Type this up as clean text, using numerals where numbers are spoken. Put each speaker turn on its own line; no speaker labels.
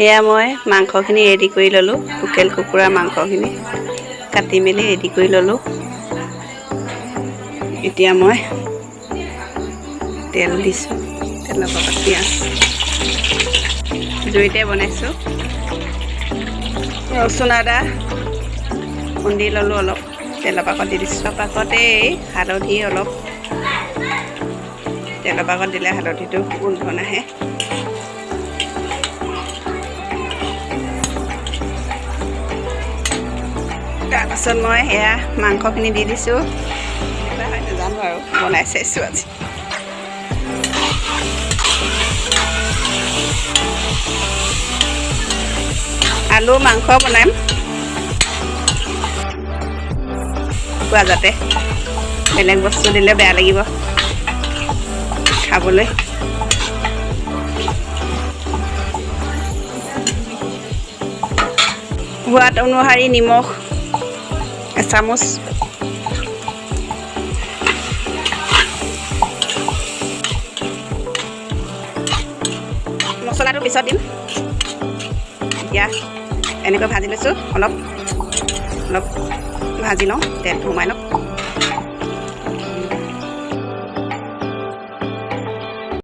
এয়া মই মাংসখিনি ৰেডি কৰি ল'লোঁ। লোকেল কুকুৰাৰ মাংসখিনি কাটি মেলি ৰেডি কৰি ল'লোঁ। এতিয়া মই তেল দিছোঁ, তেলৰ পাকত পিঁয়াজ। জুইতে বনাইছোঁ। ৰচুন আদা খুন্দি ল'লোঁ, অলপ তেলৰ পাকত দি দিছোঁ। পাকতেই হালধি অলপ তেলৰ পাকত দিলে হালধিটো গোন্ধ নাহে। তাৰপাছত মই সেয়া মাংসখিনি দি দিছোঁ। কেনেকুৱা হয় নাজানো আৰু, বনাই চাইছোঁ আজি। আলু মাংস বনাম খোৱা, যাতে বেলেগ বস্তু দিলে বেয়া লাগিব খাবলৈ। সোৱাদ অনুসৰি নিমখ এচামুচ, মছলাটো পিছত দিম। এতিয়া এনেকৈ ভাজি লৈছোঁ, অলপ অলপ ভাজি লওঁ, তেলটো সোমাই লওক।